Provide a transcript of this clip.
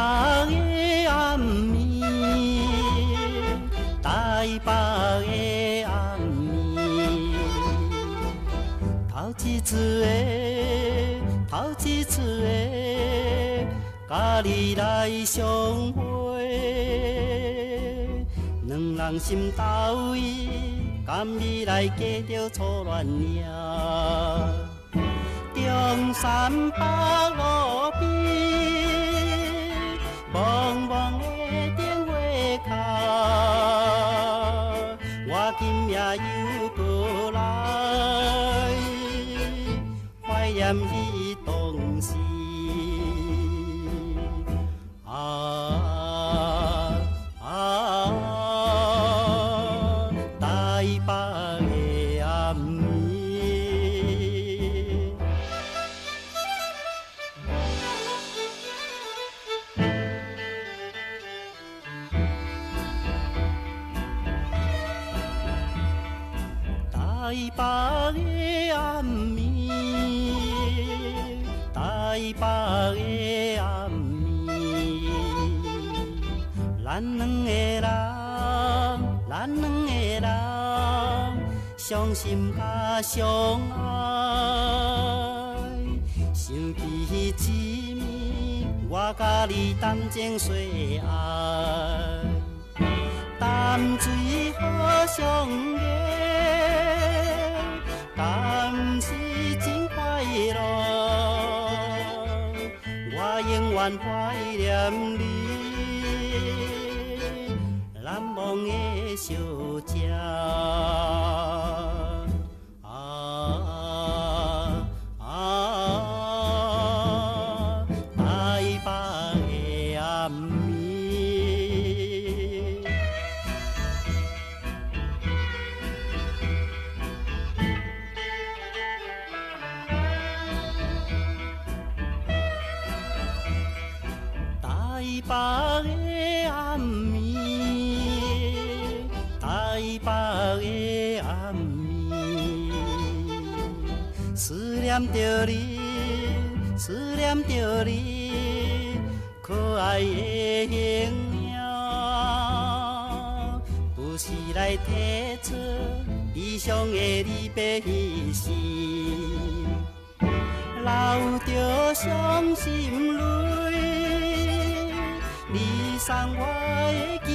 北的暗暝，台北的暗暝，頭一次的，頭一次的，佮你來相會，兩人心投意，甘未來過著初戀爾。中山北路邊，茫茫的燈火下，我今夜又過來，懷念彼當時。啊啊！台北的暗暝。台北的暗暝，台北的暗暝，咱兩个人，咱兩個人，相心佮相愛，想起彼暝，我佮你談情說愛。淡水好相見，敢是真快樂？我永遠懷念你，難忘的小姐。啊啊！台北的暗暝。台北的暗暝，台北的暗暝，思念著你，思念著你，可愛的形影，不是來提出悲傷的離別時，流著傷心淚，你送我的金